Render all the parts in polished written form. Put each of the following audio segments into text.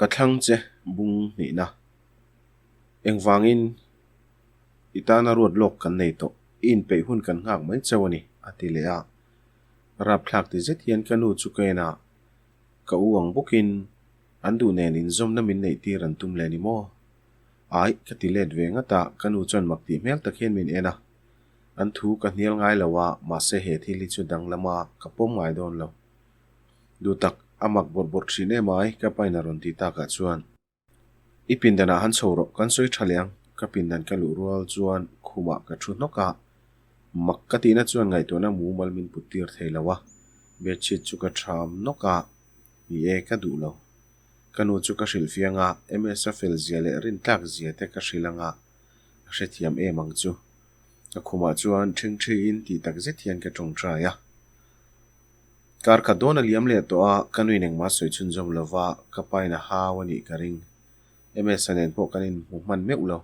Ka thlang che bung hnihna. Engvangin i tana ruat lawk kan nei tawh, i inpeih hun kan nghak mai chauh a ni, a ti leh a. Rapthlak ti zet hian ka nu chu ka en a, ka u ang bawkin an duh nen inzawmna min neih tir an tum leh ni maw? Aih, ka ti let ve ngat a, ka nu chuan mak tih hmel tak hian min en a. An thu ka hnial ngai lo a, mahse he thil hi chu danglama ka pawm ngai dawn lo. Duh tak, a mak bawrh bawrh thin em ai, ka pain a rawn ti takah chuan. I pindanah han chho rawh, kan sawi tha leh ang, ka pindan ka luh rual chuan khumah ka thu hnawk a, mak ka tihna chuan ngaihtuahna mumal min put tir thei lo a, bedsheet chu ka tham nawk a, ni e, ka duh lo. Ka nu chu ka hrilh fiang a, MS-a fel zia leh rintlak zia te ka hrilh ang a, a hrethiam em ang chu. Ka khumah chuan ṭhingṭhiin tih tak zet hian ka ṭawngṭai a. Kar khat dawn a liam leh tawh a, ka nuin engmah sawi chhunzawm lova ka pain a hau a nih ka ring. MS-a nen pawh kan inhmu hman meuh lo.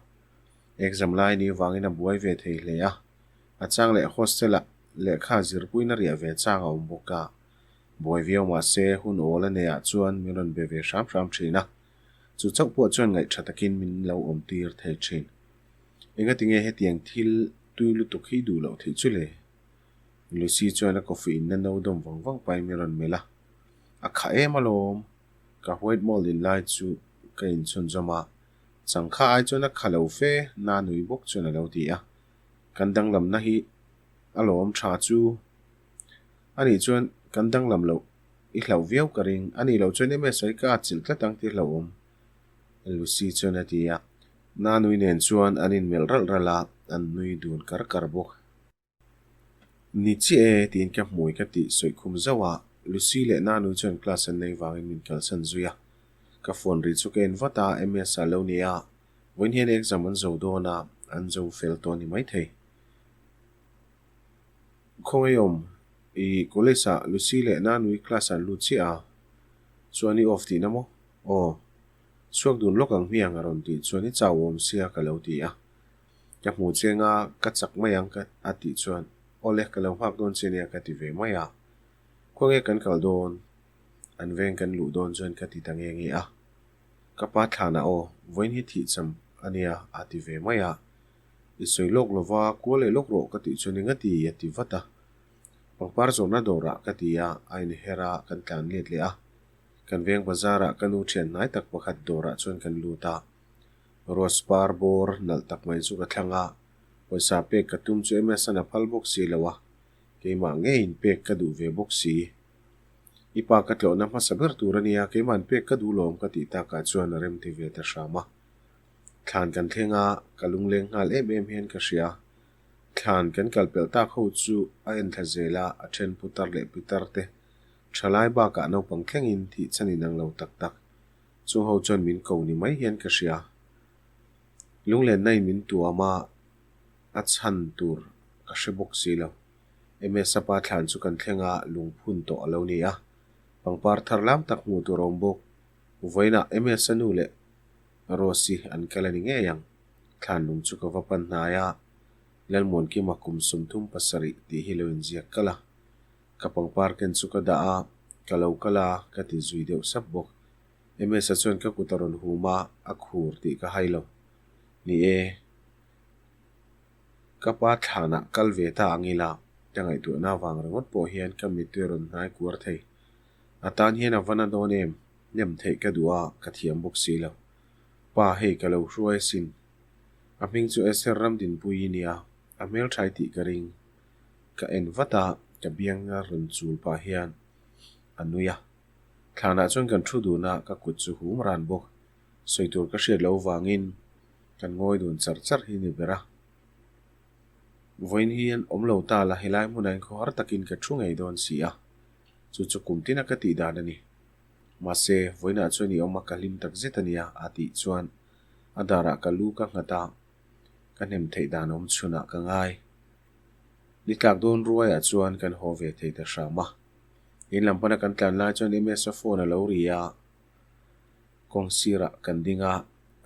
Exam lai ni vangin a buai ve thei hle a, a chang leh hostel-ah lehkha zirpuina riah ve chang a awm bawk a. Buai viau mah se hun awl a neihah chuan min rawn be ve hram hram thin a, chu chauh pawh chuan ngaihṭha takin min lo awm tir thei thin. Engatinge hetiang thil tui lutuk hi duh loh theih chu le? Lucy chuan a coffee inna no dawm vang vang pahin min rawn melh a, A kha em alawm, ka white malt in lai chu ka inchhunzawm a, changkha ai chuan a kha lo fe na nui bawk chuan a lo ti a, kan danglamna hi alawm tha chu a nih chuan kan danglam loh i hlauh viau ka ring, a nih loh chuan MS ai ka atchilh tlat ang tih hlauhawm Lucy chuan a ti a, na nui nen chuan an inmelh ralh ralh a, an nui dun kar kar bawk. Ni chiah e tiin ka hmui ka tih sawi khum zauh a, Lucy leh Nanu chuan class an nei vangin min kalsan zui a. Ka phone ri chu ka en vat a, MS ah lo ni a, vawiin hian exam an zo dawn a, an zo fel tawh a ni maithei. Khawngaihawm, i college ah Lucy leh Nanu i class an lut chiah a, chuan i off tihna maw? Aw, chhuak dun lawk ang hmiang a rawn tih chuan i chau awm sia ka lo ti a. Ka hmu cheng a, ka chak mai ang ka a tih chuan, Awle, ka lo nghak dawn che nia ka ti ve mai a. Khawnge kan kal dawn? An veng kan luh dawn chuan ka ti ta nge nge a. Ka pa thlanah aw, vawiin hi thih cham a nia a ti ve mai a. I sawi lawk lova, kual leh lawk rawh ka tih chuan enga ti? a ti vat a. Pangpar zawrhna dawrah ka ti a, a inher a, kan tlan let leh a. Kan veng bazarah ka nu thian hnai tak pakhat dawrah chuan kan lut a. Rose par bawr nalh tak mai chu ka thlang a, pawisa pek ka tum chu MS-a'n a phal bawk si lo a, keimah ngeiin pek ka duh ve bawk si. I pa ka tlawhna hmasa ber tur a nia, keima'n pek ka duh lawm ka tih takah chuan a rem ti ve ta hram a. Thlan kan thleng a, ka lungleng nghal em em hian ka hria. Thlan kan kal pelh tak ho chu a en thla zel a, a then putar leh pitar te thalai bakah naupang thlengin thih chhan inang lo tak tak Chung ho chuan min ko ni mai hian ka hria. Lunglenna in min tuam a, a chhan tur ka hre bawk si lo. MS-a pa thlan chu kan thleng a, lungphun tawh a lo ni a. Pangpar thar lam tak hmuh tur a awm bawk. Vawiinah MS-a nu leh Rose-i an kal a ni ngei ang. Thlan lung chu ka va pan hnai a, Lalmuankima kum 37 tih hi lo inziak kal a. Ka pangpar ken chu ka dah a, ka lo kal a, ka ti zui deuh sap bawk. MS-a chuan ka kut a rawn hum a, a khur tih ka hai lo. Ni e, ka pa thlanah kal ve ta ang ila, ka ngaihtuahna avang ringawt pawh hian ka mittui a rawn hnai kuar thei. A tan hian a va na dawn em? Nem theih ka duh a, ka thiam bawk si lo. Pa, hei ka lo hruai asin. A hming chu Esther Ramdinpui i nia, a hmelṭhai tih ka ring. Ka en vat a, ka bianga rawn chul pah hian a nui a. Thlanah chuan kan thu dun a, ka kut chu hum ran bawk. Sawi tur ka hriat loh vangin kan ngawi dun char char hi ni ber a. Vawiin hian awm lo ta la, helai hmunah hian khawhar takin ka thu ngei dawn si a. Chu chu kum tina ka tih dan a ni. Mahse, vawiinah chuan i awm a, ka hlim tak zet a nia, a tih chuan a darah ka lu ka nghat a, ka hnem theih dan awm chhunah ka ngai. Ni tlak dawn ruaiah chuan kan haw ve thei ta hram a. In lam pana kan tlan lai chuan MS-a phone a lo ri a, kawng sirah kan ding a,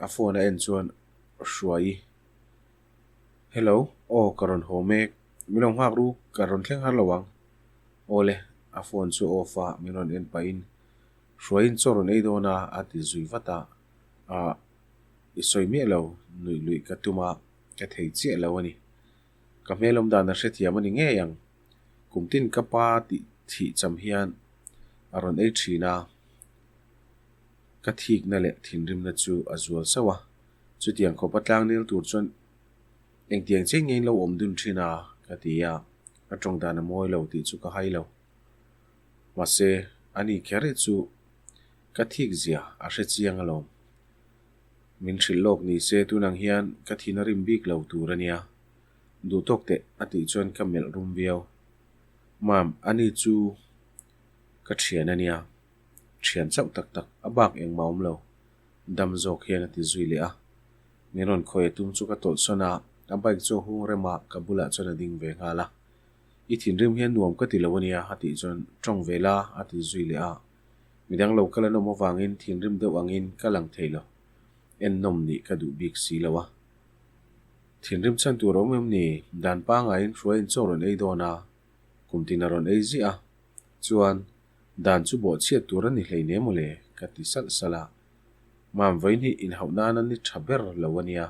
a phone a en chuan Hruai Hello, aw ka rawn haw mek, min lo nghak ru, ka rawn thleng har lo ang. Awle, a phone chu off a, min rawn en pahin. Hruaiin chaw rawn ei dawn a, a ti zui vat a. Ahh, i sawi miah lo, nuih luih ka tum a, ka thei chiah lo a ni. Ka hmel awm dan a hrethiam a ni ngei ang. Kum tin ka pa tih thih cham hian a rawn ei thin a, ka thikna leh thinrimna chu a zual sauh a. Chutiang khawpa tlang nil tur chuan engtiang chiah nge in lo awm dun thin a? ka ti a, ka tawng dan a mawi lo tih chu ka hai lo. Mahse, ani kher hi chu ka thik zia a hre chiang alawm. Min hrilh lawk ni se tunang hian ka thin a rim bik lo tur a nia. Duh tawk teh a tih chuan ka melh rum viau. Mam, ani chu ka thian a nia. Thian chauh tak tak a bak engmah awm lo. Dam zawk hian a ti zui leh a. Min rawn khawi a tum chu ka tawlhsawn a, a bike chu a hung rem a, ka bulah chuan a ding ve nghal a. I thinrim hian nuam ka ti lo a nia a tih chuan tawng ve la a ti zui leh a. Midang lo kal an awm avangin thinrim deuh angin ka lang thei lo. Ennawm nih ka duh bik si lo a. Thinrim chhan tur a awm em ni? Dan pangaiin hruaiin chaw rawn ei dawn a, kum tin a rawn ei ziah a. Chuan, dan chu bawhchhiat tur a ni hleinem mawle ka ti salh salh a. Mam vawiin hi inhauh nan a ni tha ber lo a nia.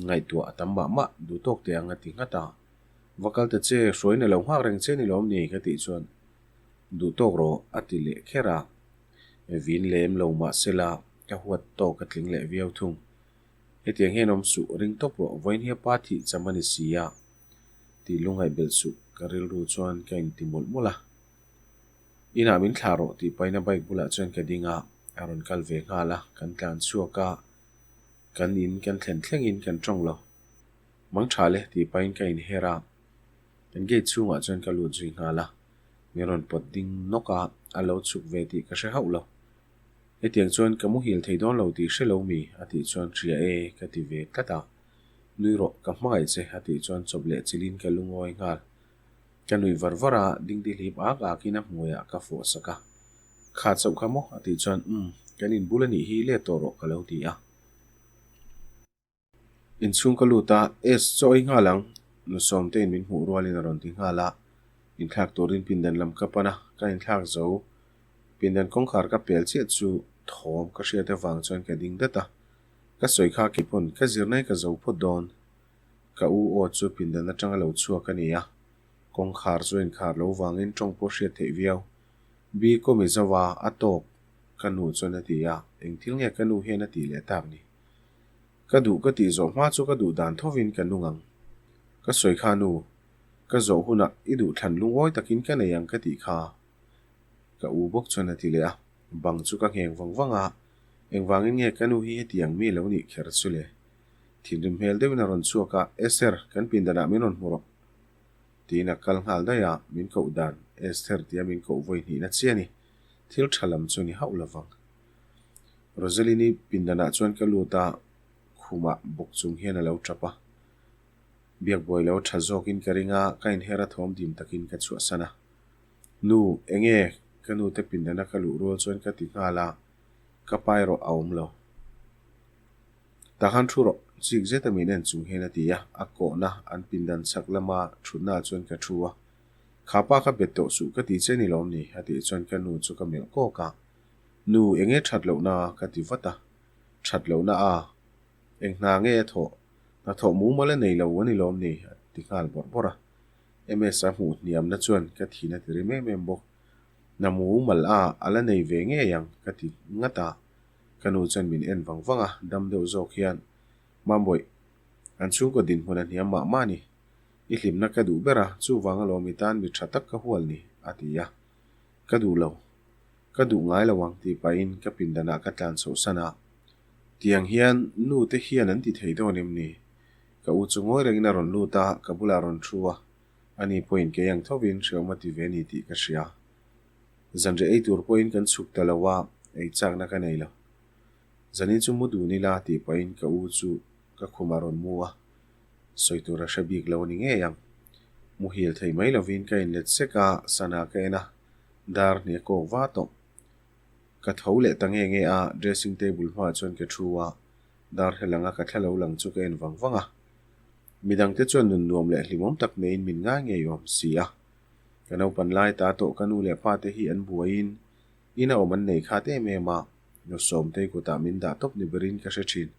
Ngaihtuah a tam mah mah duh tawk teh ang a ti nghat a. Va kal ta che, hruaiin a lo nghak reng che ni lawm ni ka tih chuan duh tawk rawh a ti leh kher a. Vin lem lo mah sela ka huat tawk a tling leh viau thung. Hetiang hian awm suh, ring tawp rawh, vawiin hi a pa thih cham a ni si a tih lungngaih belh suh ka rilru chuan ka inti mawlh mawlh a. Inah min thlah rawh tih pahin a bike bulah chuan ka ding a, a rawn kal ve nghal a, kan tlan chhuak a. Kan in kan thlen thlengin kan tawng lo. Mang tha le tih pahin ka inher a, kan gate chhungah chuan ka lut zui nghal a. Min rawn pawt ding nawk a, a lo chhuk ve tih ka hre hauh lo. Hetiang chuan ka muhil thei dawn lo tih hre lo mi? a tih chuan hria e ka ti ve tlat a. Nui rawh, ka hmangaih che a tih chuan chawp leh chilhin ka lungawi nghal. Ka nui var var a, dingdi hlip ak akin a hmuaiah ka fawh sak a. Kha chauh kha maw? a tih chuan, Umm, kan inbul a nih hi let tawh rawh ka lo ti a. Inchhung ka lut a, Es, chaw ei nghal ang, nu Sawmtein min hmuh rualin a rawn ti nghal a. Inthlak turin pindan lam ka pan a, ka inthlak zo. Pindan kawngkhar ka pel chiah chu thawm ka hriat avang chuan ka ding dat a. Ka sawi kha keipawn ka zirna hi ka zo phawt dawn. Ka u aw chu pindan atanga lo chhuak a ni a, kawngkhar chu a inkhar lo vangin tawng pawh hriat theih viau. Bi kaw mi zauh a, a tawk, ka nu chuan a ti a, engthil nge ka nu hian a tih leh tak ni? Ka duh ka tih zawh hma chu ka duh dan thovin ka nung ang. Ka sawi kha nu, ka zawh hunah i duh thlan lungawi takin ka nei ang ka tih kha. Ka u bawk chuan a ti leh a, bang chu ka ngheng vang vang a, engvangin nge ka nu hi hetiang mi lo nih kher chu le? Thinrim hmel deuhin a rawn chhuak a, Esther, kan pindanah min rawn hmu rawh. Tiin a kal nghal daih a, min koh dan Esther tia min koh vawi hnihna chiah a ni. Thil tha lam chu ni hauh lovang. Rosaline-i pindanah chuan ka lut a, khumah bawk chung hian a lo tap a. Biak buai lo tha zawkin ka ring a, ka inher a thawm dim takin ka chhuahsan a. Nu, enge? Ka nute pindana ka luh rual chuan ka ti nghal a, ka pa erawh a awm lo. Tah khan thu rawh, chik zeta min en chung hian a ti a, a kawhna an pindan chhak lama thutna ah chuan ka thu a. Kha pa ka bet tawh suh ka ti che ni lawm ni? a tih chuan ka nu chu ka melh kawk a. Nu, enge that lohna? ka ti vat a. That lohna a? Eng hna nge a thawh? Hna thawh mumal a nei lo a ni lawm ni? a ti nghal bawrh bawrh a. MS-a hmuh hniamna chuan ka thin a ti rim em em bawk. Hna mumal a a la nei ve ngei ang ka ti ngat a. Ka nu chuan min en vang vang a, dam deuh zawk hian, Mambawi, an chhungkaw dinhmun a hniam mah mah ni. I hlimna ka duh ber a, chuvang alawm i tan mi tha tak ka hual ni, a ti a. Ka duh lo. Ka duh ngai lo ang tih pahin ka pindanah ka tlan chhoh san a. Tiang hian nu te hian an ti thei dawn em ni? Ka u chu ngawi rengin a rawn lut a, ka bulah a rawn thu a. Ani pawhin kei ang thovin hreawm a ti ve ni tih ka hria. Zanriah ei tur pawhin kan chhuk ta lo a, ei chakna ka nei lo. Zanin chu mu dun ila tih pahin ka u chu ka khum a rawn mu a, sawi tur a hre bik lo a ni ngei ang. Muhil thei mai lovin ka inlet sek a, sana ka en a, dar hnih a kawk va tawh. Ka tho leh ta nge nge a, dressing table hmaah chuan ka thu a, dar hre langa ka thla lo lang chu ka en vang vang a. Midangte chuan nun nuam leh hlimawm tak neiin min ngai ngei awm si a. Ka naupan lai ta tawh ka nu leh pa te hi an buaiin Ina awm an nei khat em em a, nu Sawmtei kutah min dah tawp ni berin ka hre thin.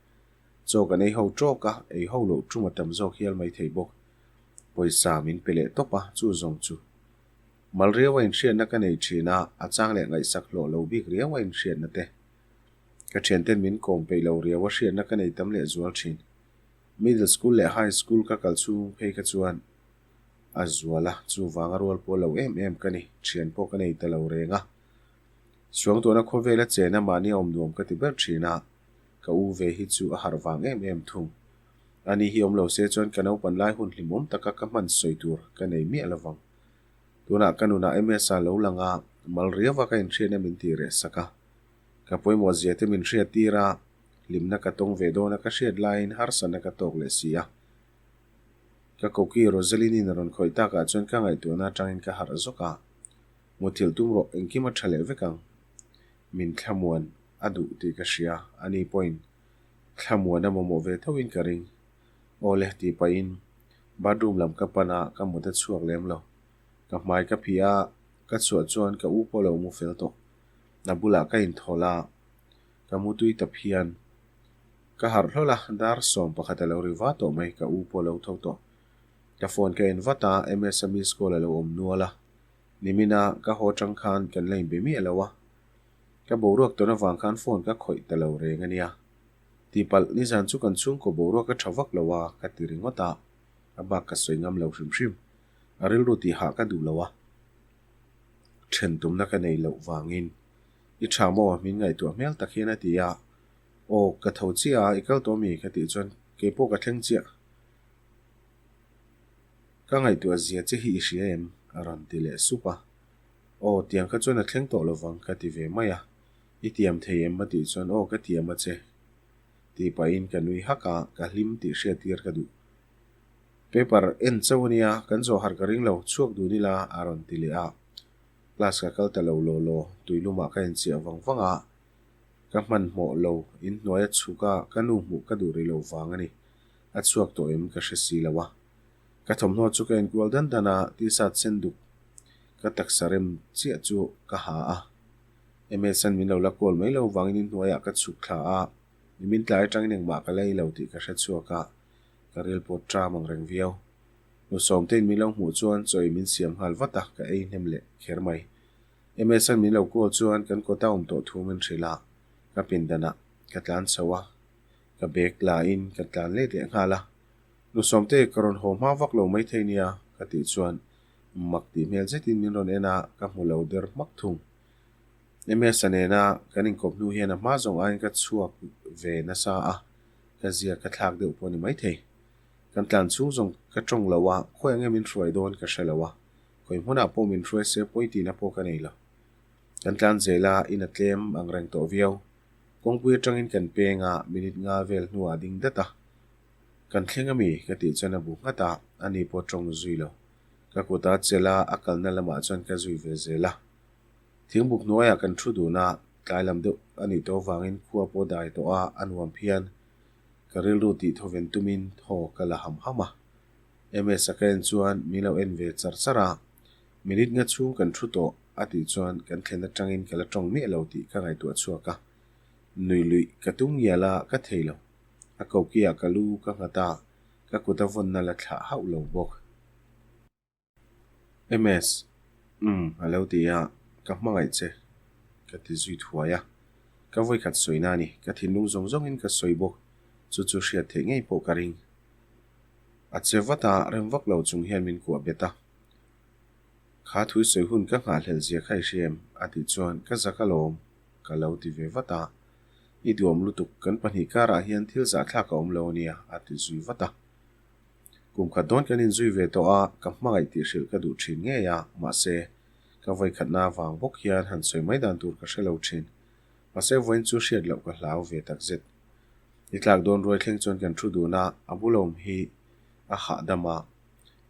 Chaw kan ei ho tawk a, ei ho loh tum a tam zawk hial mai thei bawk. Pawisa min pe leh tawp a, chu zawng chu. Mal riau a inhriatna ka nei thin a, a chang leh ngaihsak hlawh lo bik riau a inhriatna te. Ka thianten min kawm peih lo riau a hriatna ka nei tam leh zual thin. Middle school leh high school ka kal chhung phei kha chuan a zual a, chuvang a rual pawh lo em em ka ni, thian pawh ka nei ta lo reng a. Suangtuahna khawvela chena mahni a awm nuam ka ti ber thin a, ka u ve hi chu a harh vang em em thung. Ani hi awm lo se chuan ka naupan lai hun hlimawm taka ka hman sawi tur ka nei miah lovang. Tunah ka nunah MS-a lo lang a, mal riauva ka inhriatna min tih reh sak a. Ka pawimawh zia te min hriat tir a, hlimna ka tawng ve dawn a ka hriat laiin harsatna ka tawk leh si a. Ka koki Rosalyn-in a rawn khawih takah chuan ka ngaihtuahna atangin ka harh zawk a. Muthilh tum rawh, engkim a tha leh vek ang. Min thlamuan a duh tih ka hria, ani pawhin thlamuan a mamawh ve thoin ka ring. Aw le tih pahin bathroom lam ka pan a, ka mut a chhuak lem lo. Ka hmai ka phih a, ka chhuah chuan ka u pawh lo mu fel tawh. A bulah ka inthawl a, ka mu tui ta phian. Ka harh hlawl a, dar 11 a lo ri va tawh mai, ka u pawh lo tho tawh. Ka phone ka en vat a, MS-a miss call a lo awm nual a. Nimina ka haw tang khan kan la inbe miah lo a, ka boruak tawn avang khan phone ka khawih ta lo reng a nia. Tihpalh, nizan chu kan chhungkaw boruak a tha vak lo a, ka ti ringawt a, a bak ka sawi ngam lo hrim hrim. A rilru tihah ka duh lo a, then tumna ka nei loh vangin. I tha maw? Min ngaihtuah hmel tak hian a ti a. Aw, ka tho chiah a, i kal tawh mi? Ka tih chuan keipawh ka thleng chiah. Ka ngaihtuah zia che hi i hria em? A rawn ti leh sup a. Aw, tiang kha chuan a thleng tawh lovang ka ti ve mai a. I tiam thei em? A tih chuan aw ka tiam a che tih pahin ka nui hak a, ka hlim tih hriattir ka duh. Paper en chauh a nia, kan zawh harh ka ring lo, chhuak dun ila a rawn ti leh a. Class ka kal ta lo law law, tuilumah ka inchiah vang vang a. Ka hmanhmawh lo, inhnuai a chhuk a, ka nu hmuh ka duh rih lo vang a ni. A chhuak tawh em ka hre si lo a. Ka thawmhnaw chu ka enkual dan dan a, t-shirt sen duk ka taksa rem chiah chu ka ha a. MS-a'n min lo la kawl mai lo vangin inhnuaiah ka chhuk thla a, nimin tlai atangin engmah ka la ei lo tih ka hre chhuak a, ka ril pawh ṭam ang reng viau. Nu Sawmtein min lo hmuh chuan chaw ei min siam nghal vat a, ka ei hnem leh kher mai. MS-a'n min lo kawl chuan kan kawta awm tawh thu min hrilh a, ka pindanah ka tlan chho a. Ka bag la in ka tlan let leh nghal a, Nu Sawmte ka rawn haw hma vak lo maithei nia ka tih chuan mak tih hmel zetin min rawn en a, ka hmu lo der hmak thung. MS-a nena kan inkawp hnu hian a hma zawng aiin ka chhuak ve nasa a, ka zia ka thlak deuh pawh a ni maithei. Kan tlan chhung zawng ka tawng lo a, khawi ang nge min hruai dawn ka hre lo a, khawi hmunah pawh min hruai se pawi tihna pawh ka nei lo. Kan tlan zel a, in a tlem ang reng tawh viau. Kawngpui atangin kan peng a, minute nga vel hnuah a ding dat a. Kan thleng ami? Ka tih chuan a bu nghat a, ani pawh tawng zui lo. Ka kut a chelh a, a kalna lamah chuan ka zui ve zel a. Thingbuk hnuaiah kan thu dun a, tlai lam deuh a nih tawh avangin khua pawh dai tawh a, a nuam phian. Ka rilru tih thawven tumin thaw ka la ham ham a. MS-a ka en chuan min lo en ve char char a, minute nga chhung kan thu tawh. A tih chuan kan thlen atangin ka la tawng miah lo tih ka ngaihtuah chhuak a, nui luih ka tum ngial a, ka thei lo. A kokiah ka lu ka nghat a, ka kut a vawnna la thlah hauh lo bawk. MS, Umm, a lo ti a, ka hmangaih che, ka ti zui thuai a. Ka vawikhat sawina a ni, ka thinlung zawng zawngin ka sawi bawk, chu chu hriat theih ngei pawh ka ring. A che vat a, rem vak lo chung hian min kuah bet a. Kha thui sawi hun ka nghahhlelh zia kha i hria em? A tih chuan ka zak alawm ka lo ti ve vat a. I duam lutuk, kan pahnih karah hian thil zahthlak a awm lo ania a ti zui vat a. Kum khat dawn kan inzui ve tawh a, ka hmangaih tih hrilh ka duh thin ngei a, mahse, ka vawikhatna avang bawk hian han sawi mai dan tur ka hre lo thin. Mahse, vawiin chu hriat loh ka hlau ve takzet. I tlak dawn ruai thleng chuan kan thu dun a, a bulawm hi a hahdam a.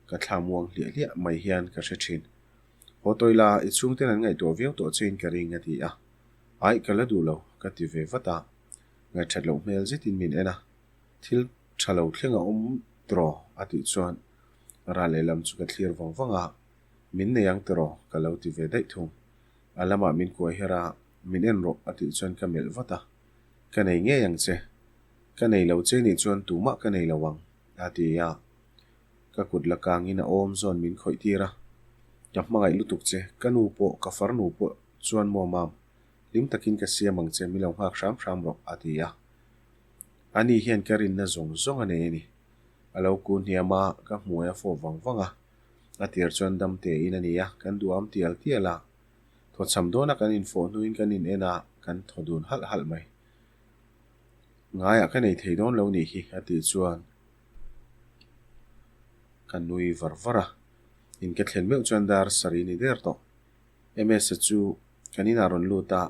Ka thla muang hliah hliah mai hian ka hre thin. Haw tawi la, i chhungten an ngaihtuah viau tawh chein ka ring a ti a. Aih, ka la duh lo, ka ti ve vat a. Ngaihthat loh hmel zetin min en a. Thil tha lo thleng a awm tiraw? a tih chuan ral lehlam chu ka thlir vang vang a. Min nei ang tiraw? ka lo ti ve daih thung. A lamah min kuai her a, Min en rawh a tih chuan ka melh vat a, Ka nei ngei ang che. Ka nei lo che nih chuan tumah ka nei lo ang, a ti a. Ka kut la kangin a awm zawn min khawih tir a, Ka hmangaih lutuk che, ka nu pawh, ka farnu pawh chuan maw mam, hlim takin ka siam ang che, min lo nghak hram hram rawh, a ti a. Ani hian ka rinna zawng zawng a nei a ni. A lo kun hniam a, ka hmuai a fawp vang vang a. A tir chuan dam tein a ni a, kan duham tial tial a. Thawchham dawna kan infawh hnuin kan in en a, kan thaw dun halh halh mai. Ngaiah ka nei thei dawn lo nih hi, a tih chuan ka nui var var a. In ka thlen meuh chuan dar sarih ni der tawh. Ms-a chu kan inah rawn lut a,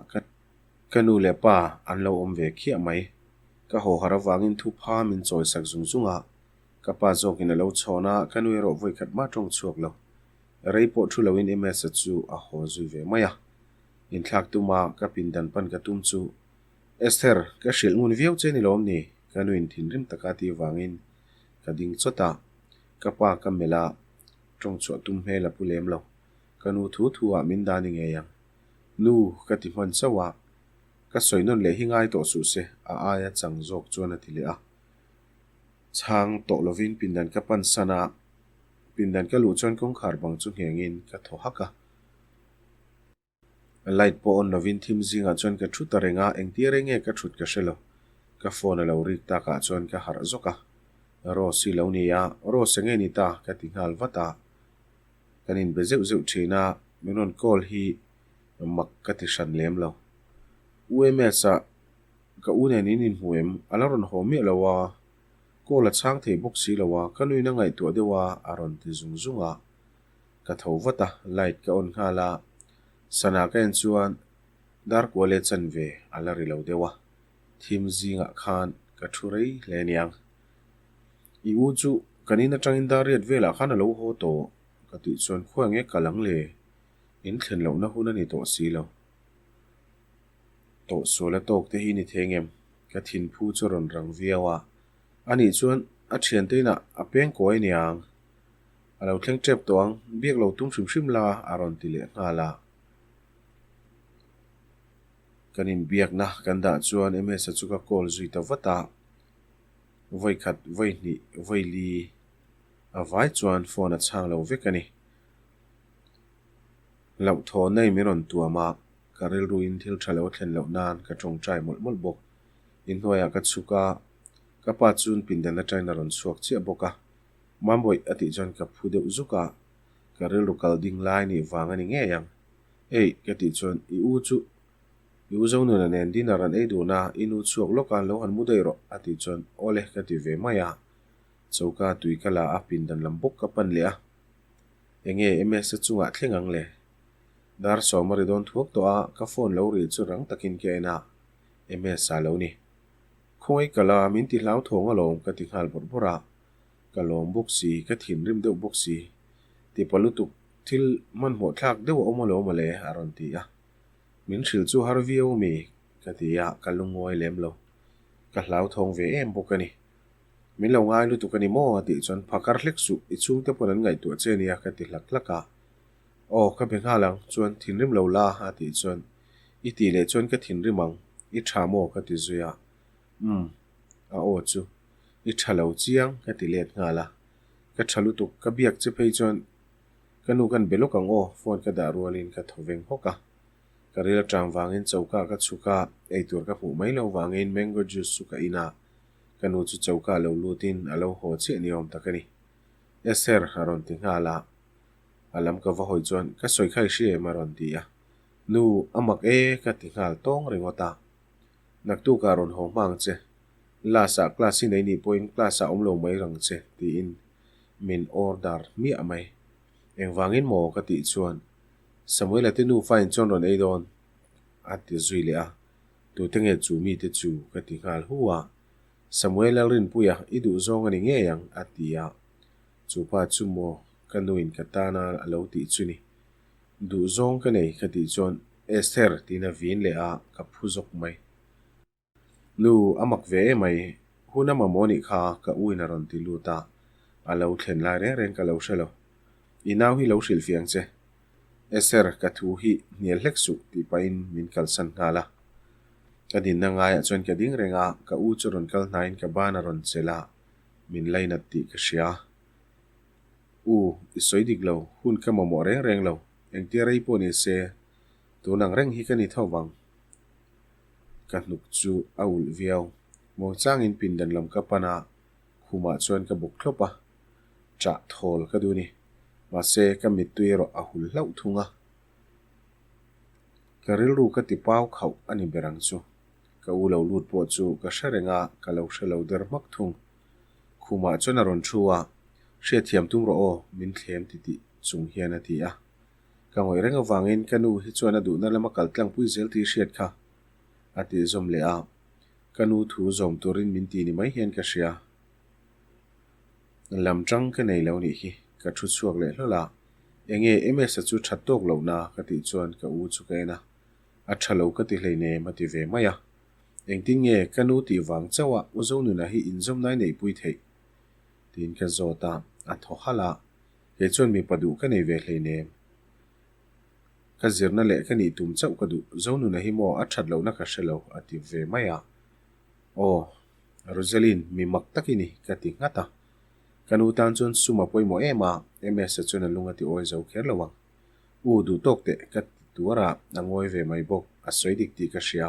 ka nu leh pa an lo awm ve khiah mai. Ka haw harh avangin thupha min chawisak zung zung a, ka pa zawkin a lo chhawn a, ka nu erawh vawikhat mah tawng chhuak lo. Rei pawh thu loin Ms-a chu a haw zui ve mai a. Inthlak tuma ka pindan pan ka tum chu, Esther, ka hrilh ngun viau che ni lawm ni? Ka nuin thinrim taka ti vangin ka ding chawt a, ka pa ka melh a, tawng chhuah tum hmel a pu lem lo. Ka nu thu thu ah min dah ni ngei ang. Nu, ka ti hman chauh a, ka sawi nawn leh hi ngai tawh suh se, a aia chang zawk chuan a ti leh a. Chhang tawh lovin pindan ka pan san a, pindan ka luh chuan kawngkhar bang chu nghengin ka thaw hak a. Light pawh on lovin thim zingah chuan ka thu ta reng a, engtia reng nge ka thut ka hre lo. Ka phone a lo rik takah chuan ka harh zawk a. Rose hi lo ni a, Rose enge ni ta? ka ti nghal vat a. Kan inbe zeuh zeuh thin a, min rawn call hi mak ka ti hran lem lo. UMS-a ka u nen in inhmu em? A la rawn haw miah lo a, call a chhang thei bawk si lo a, ka nuin a ngaihtuah deuh a, a rawn ti zung zung a. Ka tho vat a, light ka on nghal a, sana ka en chuan dar kua leh chanve a la ri lo deuh a, thim zingah khan ka thu rei hle aniang. I u chu kan in atangin dar riat velah khan a lo haw tawh ka tih chuan khuai nge kal ang le, in thlen lohna hun a ni tawh si lo. Tawh sual a tawk te hi ni thei ngem? Ka thinphu chu rawn rang viau a, anih chuan a thiante inah a peng kawi aniang. A lo thleng tep tawh ang, biak lo tum hrim hrim la a rawn ti leh nghal a. Kan inbiakna kan dah chuan Ms-a chu ka call zui ta vat a, vawi khat, vawi hnih, vawi li a vai chuan phone a chhang lo vek a ni. Hlauhthawnna in min rawn tuam a, ka rilruin thil tha lo a thlen loh nan ka tawngtai mawlh mawlh bawk. Inhnuaiah ka chhuk a, ka pa chuan pindan atangin a rawn chhuak chiah bawk a. Mambawi a tih chuan ka phu deuh zuk a, ka rilru kal ding lai nih vang a ni ngei ang. Ei, ka tih chuan i u chu i u Zonuna nen dinner an ei dun a, i nu chhuak lawk a, lo han mu daih rawh a tih chuan awle ka ti ve mai a. Choka tui ka la a, pindan lam bawk ka pan leh a. Enge MS-a chungah thleng ang le? Dar sawm a ri dawn thuak tawh a, ka phone lo ri chu rang takin ka en a, MS-a lo ni. Khawngaih ka la, min ti hlauthawng alawm ka ti nghal bawrh bawrh a. Ka lawm bawk si, ka thinrim deuh bawk si. Tipa lutuk, thil hmanhmawh thlak deuh a awm alawm ale, a rawn ti a. Min hrilh chu har viau ami? ka ti a, ka lungawi lem lo. Ka hlauthawng ve em bawk a ni. Min lo ngai lutuk a ni maw? a tih chuan phakar hlek suh, i chhungte pawn an ngaihtuah che nia ka ti hlak hlak a. Aw, ka be nghal ang, chuan thinrim lo la, a tih chuan i tih leh chuan ka thinrim ang, i tha maw? ka ti zui a. Umm, a aw chu i tha lo chiang ka ti let nghal a, ka tha lutuk ka biak che phei chuan ka nu kan be lawk ang aw phone ka dah rualin ka thaw veng hawk a, ka ril atang vangin choka ka chhuk a, eitur ka hmuh mai lo vangin mango juice chu ka in a, ka nu chu choka lo lutin a lo haw chiah ni awm tak a ni. Esther a rawn ti nghal a, a lam ka va hawi chuan ka sawi kha i hria em a rawn ti a, nu a mak e ka ti nghal tawng ringawt a. Naktukah rawn haw hma ang che. Last ah class hi nei nih pawhin class ah awm lo mai rang che tiin min order hmiah mai. Engvangin maw ka tih chuan Samuela te nufa in chuan rawn ei dawn a ti zui leh a, tute nge chu mite chu ka ti nghal hu a, Samuel Lalrinpuia i duh zawng a ni ngei ang a ti a, chu pa chu maw ka nuin ka tana a lo tih chu ni. Duh zawng ka nei ka tih chuan Esther tiin a vin leh a, ka phu zawk mai. Nu, a mak ve em mai, hun a mamawh nih kha ka u in a rawn ti lut a, a lo thlen lai reng reng ka lo hre lo. I nau hi lo hrilh fiang che. Eser, ka thu hi hnial hlek suh tih pahin min kalsan nghal a. Ka dinna ngaiah chuan ka ding reng a, ka u chu rawn kal hnaiin ka ban a rawn chelh a, min lainat tih ka hria. U, i sawi dik lo, hun ka mamawh reng reng lo, engtia rei pawh ni se, tun ang reng hi ka ni tho vang. Ka hnuk chu a ulh viau. Muangchangin pindan lam ka pan a, khumah chuan ka bawk thlawp a, ṭah thawl ka duh ni. Mahse, ka mittui erawh a hul hlauh thung a. Ka rilru ka ti pau khauh a ni ber ang chu. Ka u lo lut pawh chu ka hre reng a, ka lo hre lo der hmak thung. Khumah chuan a rawn thu a, Hriatthiam tum rawh aw, min thlem ti tih chung hian a ti a. Ka ngawih reng avangin ka nu hi chuan a duhna lama kal tlangpui zel tih hriat kha a tih zawm leh a, ka nu thu zawm turin min ti ni mai hian ka hria. Lam tang ka nei lo nih hi, ka thu chhuak leh hlawl a, enge MS-a chu that tawk loh na ka tih chuan ka u chu ka en a, a tha lo ka ti hleinem a ti ve mai a. Engtin nge ka nu tih vang chauh a U Zonuna hi inzawmnai neihpui theih? tiin ka zawt a, a thaw halh a, kei chuan mipa duh ka nei ve hleinem. Ka zirna leh ka nih tum chauh ka duh, Zonuna hi maw a that lohna ka hre lo a ti ve mai a. Aw, Rosaline, mi mak tak i ni, ka ti nghat a. Ka nu tan chuan sum a pawimawh em a, MS-a chuan a lung a ti awi zo kher lo ang. U, duh tawk teh, ka ti tuar a, a ngawi ve mai bawk, a sawi dik tih ka hria.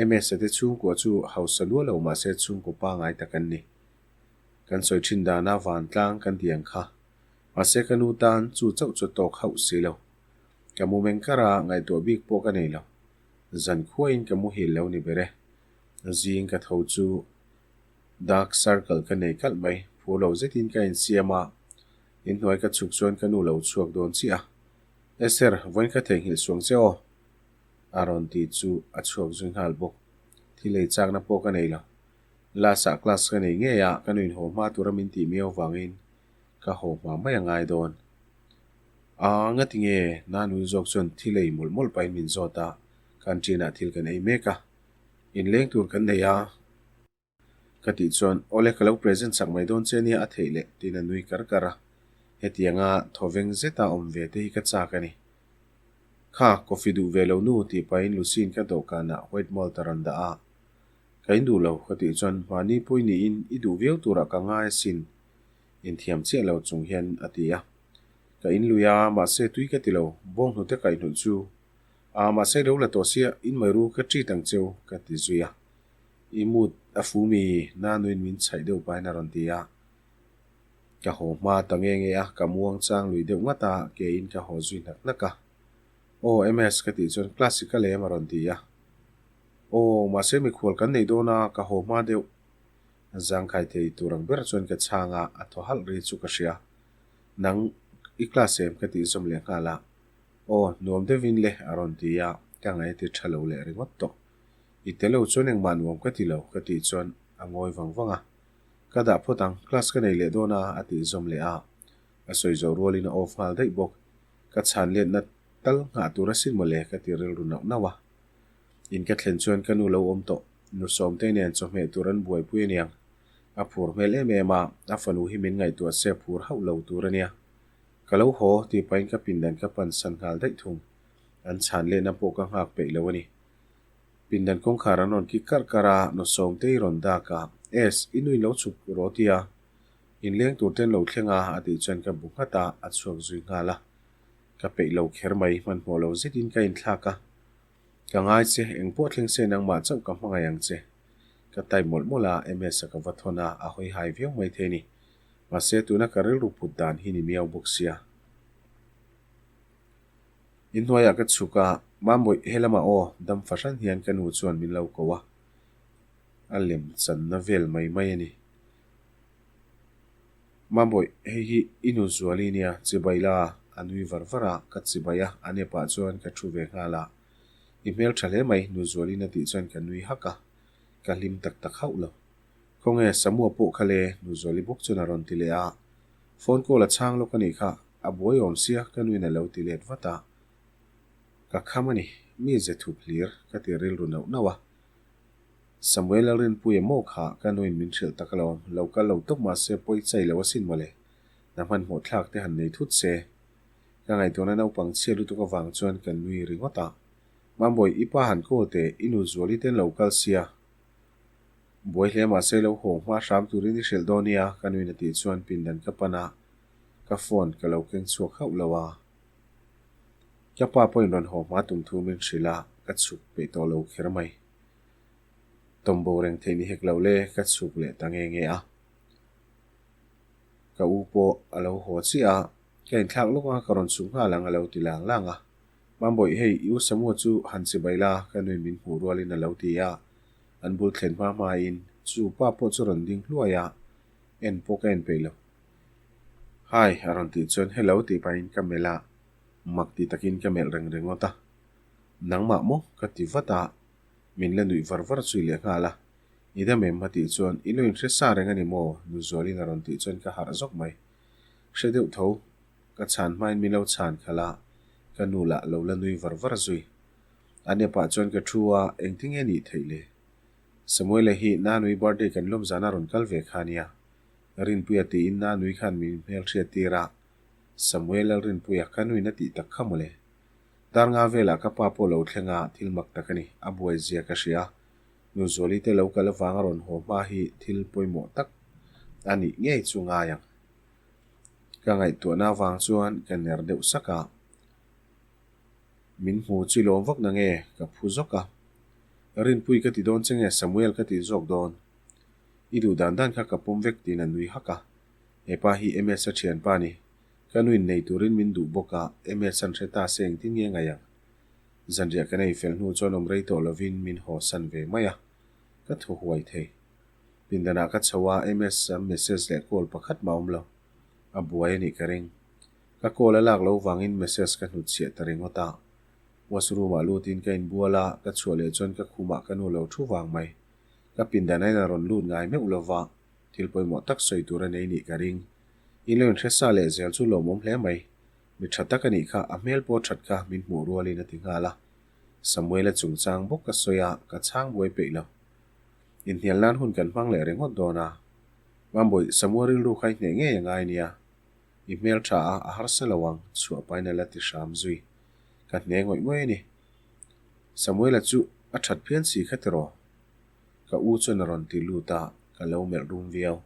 MS-a te chhungkua chu hausa lua lo mahse chhungkaw pangai tak an ni. Kan sawi thin dana vantlang kan ti ang kha. Mahse ka nu tan chu chauh chu tawk hauh si lo. Ka mu meng kar a, ngaihtuah bik pawh ka nei lo. Zan khuain ka muhil lo ni ber e. Zing ka tho chu dark circle ka nei kalh mai. Phur lo zetin ka insiam a, inhnuai ka chhuk chuan ka nu lo chhuak dawn chiah a. Esther, vawiin ka theihnghilh suang che aw? A rawn ti chu a chhuak zui nghal bawk. Thil ei chakna pawh ka nei lo. Last ah class ka nei ngei a, ka nu inhaw hma tura min tih miau vangin ka haw hma mai a ngai dawn. A, ngati nge? Nanui zawk chuan thil ei mawlh mawlh pahin min zawt a, canteen ah thil kan ei mek a, inleng tur kan nei a. Ka tih chuan, Awle ka lo present sak mai dawn che nia a theih leh tiin a nui kar kar a, hetianga thawveng zeta awm ve te hi ka chak a ni. Kha, coffee duh ve lo nu tih pahin Lucy-in ka dawhkanah white malt a rawn dah a, Ka in duh lo ka tih chuan mahni pawh i niin i duh viau turah ka ngai asin inthiam chiah lo chung hian a ti a. Ka in lui a, mahse tui ka ti lo, bawnghnute kaihhnawih chu a mahse lo la tawh sia in mai ru ka treat ang cheu ka ti zui a. I mood a fu mi Nanuin min chhaih deuh pahin a rawn ti a. Ka haw hma ta nge nge a, ka muang chang lui deuh ngat a, keiin ka haw zui hnak hnak a. Aw MS ka tih chuan class i ka lem a rawn ti a. Aw, mahse mikhual kan nei dawn a, ka haw hma deuh. Zangkhai thei tur ang ber chuan ka chhang a, a thaw halh ri chu ka hria. Nang, i class em ka tih zawm leh nghal a. Aw, nuam deuhin le a rawn ti a, ka ngaih a ti tha lo leh ringawt tawh. I tel lo chuan engmah nuam ka ti lo ka tih chuan a ngawi vang vang a. Ka dah phawt ang, class ka nei leh dawn a a tih zawm leh a. A sawi zawh rualin a off nghal daih bawk. Ka chhan letna tal nghah tur asin mawle ka ti rilru nauh nauh a. In ka thlen chuan ka nu lo awm tawh. Nu Sawmtei nen chawhmeh tur an buaipui aniang. A phur hmel em em a, a fanu hi min ngaihtuah se phur hauh lo tur ania. Ka lo haw tih pahin ka pindan ka pan san nghal daih thung. An chhan lehna pawh ka nghak peih lo a ni. Pindan kawngkhar an rawn kik karh karh a, nu Sawmtei rawn dak a, Es, i nu in lo chhuk rawh tia. Inleng tur ten lo thleng a, a tih chuan ka bu nghat a, a chhuak zui nghal a. Ka peih lo kher mai, hmanhmawh lo zetin ka inthlak a. Ka ngai che, eng pawh thleng se nangmah chauh ka hmangaih ang che. Ka type mawlh mawlh a, MS-a ka va thawn a, a hawi hai viau mai thei ni. Mahse, tuna ka rilru put dan hi ni miau bawk sia. Inhnuaiah ka chhuk a, Mamawih, he lamah aw, dam fahran hian ka nu chuan min lo ko a. A lem channa vel mai mai a ni. Mamawih, hei hi i nu Zuali nia, chibai la, a nui var var a, ka chibai a, a nepah chuan ka thu ve nghal a. I hmel tha hle mai, nu Zuali'n a tih chuan ka nui hak a, ka hlim tak tak hauh lo. Khawnge, Samua pawh kha le, nu Zuali bawk chuan a rawn ti leh a. Phone call a chhang lawk a nih kha, a buai awm sia, ka nuin a lo ti let vat a. Ka kham a ni, mi ze thup hlir, ka ti rilru nauh nauh a. Samuel Lalrinpuia maw kha ka nuin min hrilh tak alawm, lo kal lo tawp mahse pawi chai lo asin mawle, hna hmanhmawh thlak te han nei thut se. Ka ngaihtuahna naupang chhia lutuk avang chuan ka nui ringawt a. Mambawi, i pa han call teh, i nu Zuali ten lo kal sia. Buai hle mahse lo haw hma hram turin i hrilh dawn nia, ka nuin a tih chuan pindan ka pan a, ka phone ka lo keng chhuak hauh lo a. Ka pa pawhin rawn haw hma tum thu min hrilh a, ka chhuk peih tawh lo kher mai. Tawmbo reng theih ni hek lo le, ka chhuk leh ta nge nge a. Ka u pawh a lo haw chiah a, ka inthlak lawk a, ka rawn chhuk nghal ang a lo ti lang lang a. Mambawi, hei i u Samua chu han chibai la, ka nuin min hmuh rualin a lo ti a. An bul thlen hma hmain chu pa pawh chu rawn ding hluai a, en pawh ka en peih lo. Hi, a rawn tih chuan hello tih pahin ka melh a, mak ti takin ka melh reng ringawt a. Nangmah maw? ka ti vat a, min la nuih var var zui leh nghal a. I dam em? a tih chuan i lo inhre sa reng a ni maw? Nu Zualin a rawn tih chuan ka harh zawk mai. Hre deuh tho, ka chhan hmain min lo chhan khalh a, ka nu lah lo la nui var var zui. A nepah chuan ka thu a, engtinge nih theih le? Samuela hi Nanui birthday kan lawm zana rawn kal ve kha nia. Rinpuia tiin Nanui khan min hmelhriat tir a, Samuel Lalrinpuia ka nuin a tih tak kha mawle. Dar nga velah ka pa pawh lo thleng a, thil mak tak a ni, a buai zia ka hria. Nu Zuali te lo kal avanga rawn haw hma hi thil pawimawh tak a nih ngei chu ngai ang. Ka ngaihtuahna avang chuan ka ner deuh sak a. Min hmu chi lawm vak na nge? Ka phu zawk a. Rinpui ka ti dawn che nge Samuel ka tih zawk dawn? I duh dan dan kha ka pawm vek tiin a nui hak a. Hepa hi MS a thianpa a ni. Ka nuin nei turin min duh bawk a, MS an hre ta se engtin nge ngaih ang? Zanriah kan ei fel hnu chuan awm rei tawh lovin min haw san ve mai a, ka thaw huai thei. Pindanah ka chho a, MS a message leh call pakhat mah a awm lo. A buai a nih ka ring. Ka call a lak lo vangin message ka hnutchhiah ta ringawt a. Washroom ah lutin ka inbual a, ka chhuah leh chuan ka khumah ka nu lo thu vang mai. Ka pindan ain a rawn lut ngai meuh lo va, thil pawimawh tak sawi tur a nei nih ka ring. In lo inhre sa leh zel chu lawmawm hle mai. Mi tha tak a nih kha, a hmel pawh that kha min hmuh rualin a ti nghal a. Samuela chungchang bawk ka sawi a, ka chhang buai peih lo. Inhnial nan hun kan hmang leh ringawt dawn a. Mambawi, Samuel rilru kha i hneh ngei a ngai nia. I hmel tha a, a harsa lo ang, chhuah pain a la ti hram zui. Ka hne ngawih ngawih a ni. Samuela chu a that phian si kha tiraw? Ka u chuan a rawn ti lut a, ka lo melh rum viau.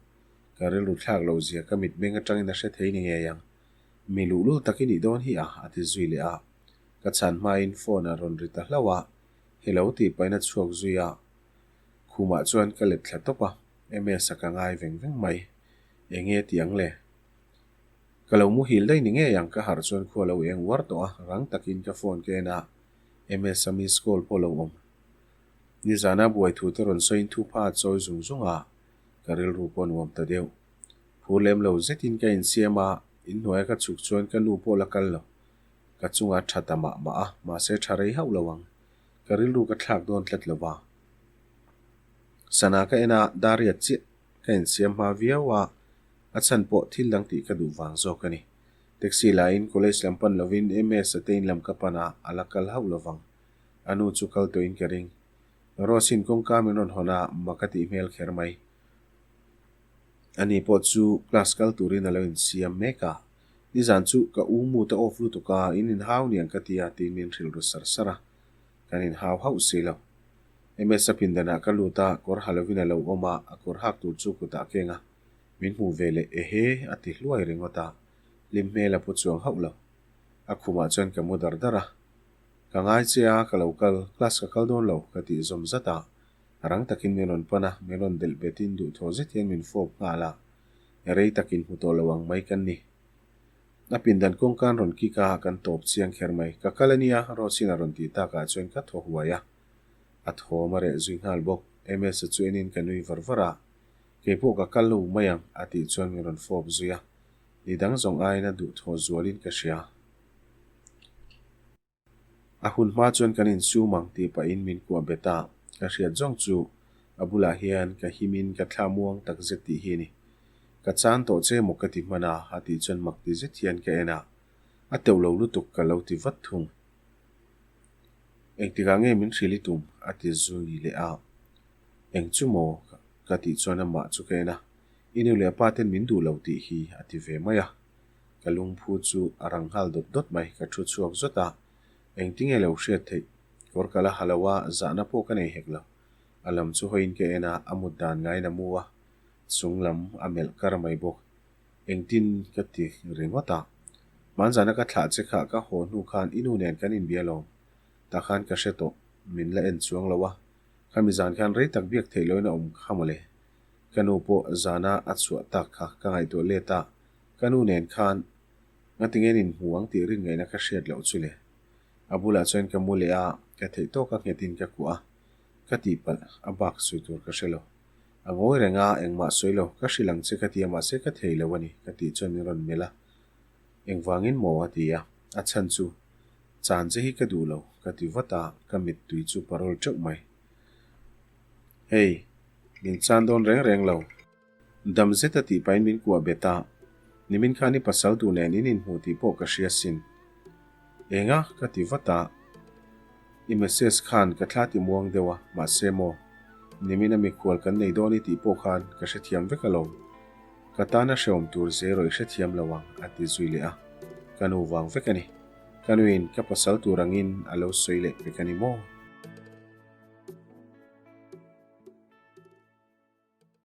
Ka rilru thlak loh zia ka mitmeng atangin a hre thei ni ngei ang. Mi luhlul tak i nih dawn hi a, a ti zui leh a. Ka chhan hmain phone a rawn ri ta hlauh a, hello tih pahin a chhuak zui a. Khumah chuan ka let thla tawp a, MS-a ka ngai veng veng mai. Enge ti ang le? Ka lo muhil daih ni ngei ang, ka harh chuan khua lo eng uar tawh a, rang takin ka phone ka en a, MS-a miss call pawh lo awm. Nizana buai thu te rawn sawiin thu pha a chawi zung zung a, ka rilru pawh nuam ta deuh. Phur lem lo zetin ka insiam a, inhnuaia ka chhuk chuan ka nu pawh la kal lo. Ka chunga tha ta mah mah a, mahse tha rei hauh lo ang. Ka rilru ka thlak dawn tlat lo va. Sana ka en a, dar riat chiah ka insiam hma viau a, a chhan pawh thil dang tih ka duh vang zawk a ni. Taxi lahin college lam pan lovin MS a te in lam ka pan a, a la kal hauh lo vang. A nu chu kal tawhin ka ring. Rose-in kawngka min rawn hawn a, mak a tih hmel kher mai. Ani pawh chu class kal turin a lo insiam mek a. Nizan chu ka u mu te off lutuk a, in inhau niang ka ti a tiin min hrilh ru sar sar a. Kan inhau hauh si lo. MS-a pindanah ka lut a, kawr ha lovin a lo awm a, a kawr hak tur chu kutah keng a. Min hmuh ve leh ehe a ti hluai ringawt a, hlim hmel a pu chuang hauh lo. A khumah chuan ka mu dar dar a. Ka ngai che a, ka lo kal, class ka kal dawn lo, ka tih zawm zat a. Rang takin min rawn pan a, min rawn delh betin duhthawh zet hian min fawp nghal a. Rei takin hmu tawh lo ang mai kan ni. A pindan kawngkan rawn kik a, kan tawp chiang kher mai. Ka kal a nia, Rose-in a rawn tih takah chuan ka thaw huai a. A thawm a reh zui nghal bawk. MS-a chu enin ka nui var var a. Kei pawh ka kal lo mai ang, a tih chuan min rawn fawp zui a. Ni dang zawng aiin a duhthawh zualin ka hria. A hun hma chuan kan insum ang tih pahin min kuah bet a, ka hriat zawng chu a bulah hian ka himin ka thla muang tak zet tih hi a ni. Ka chan tawh che maw ka ti hman a, a tih chuan mak ti zet hian ka en a, a teuh lo lutuk ka lo ti vat thung. Engtikah nge min hrilh i tum? a ti zui leh a. Eng chu maw? ka tih chuan amah chu ka en a, i nu leh pa ten min duh lo tih hi a ti ve mai a. Ka lungphu chu a rang nghal dawt dawt mai, ka thu chhuak zawt a, engtinge lo hriat theih? Kawr ka la ha lo a, zahna pawh ka nei hek lo. A lam chu hawiin ka en a, a mut dan ngaiin a mu a, chung lam a melh kar mai bawk. Engtin ka ti ringawt a, hmanzana ka thlah che kha ka haw hnu khan i nu nen kan inbia lawm, tah khan ka hre tawh, min la en chuang lo a, khami zan khan rei tak biak theih loin a awm kha mawle. Ka nu pawh zana a chhuah tak kha ka ngaihtuah let a, ka nu nen khan ngatinge an inhmu ang tih rin ngaihna ka hriat loh chu le. A bulah chuan ka mu leh a, ka theih tawka nghetin ka kuah a, ka tihpalh a bak sawi tur ka hre lo. A ngawi reng a, engmah sawi lo, ka hrilh ang che ka ti a mahse ka thei lo a ni ka tih chuan min rawn melh a, engvangin maw a ti a, a chhan chu chan che hi ka duh lo ka ti vat a, ka mittui chu parawl teuh mai. Hei, min chan dawn reng reng lo. Dam zet a tih pahin min kuah bet a, nimin khan i pasal duh nen in inhmu tih pawh ka hria sin. Enga? ka ti vat a. I message khan ka thla ti muang deuh a, mahse maw, nimin a mikhual kan nei dawn i tih pawh khan ka hrethiam vek alawm. Ka tana hreawm tur zero i hrethiam lo ang, a ti zui leh a. Ka nu vang vek a ni. Ka nuin ka pasal tur angin a lo sawi leh pek a ni maw?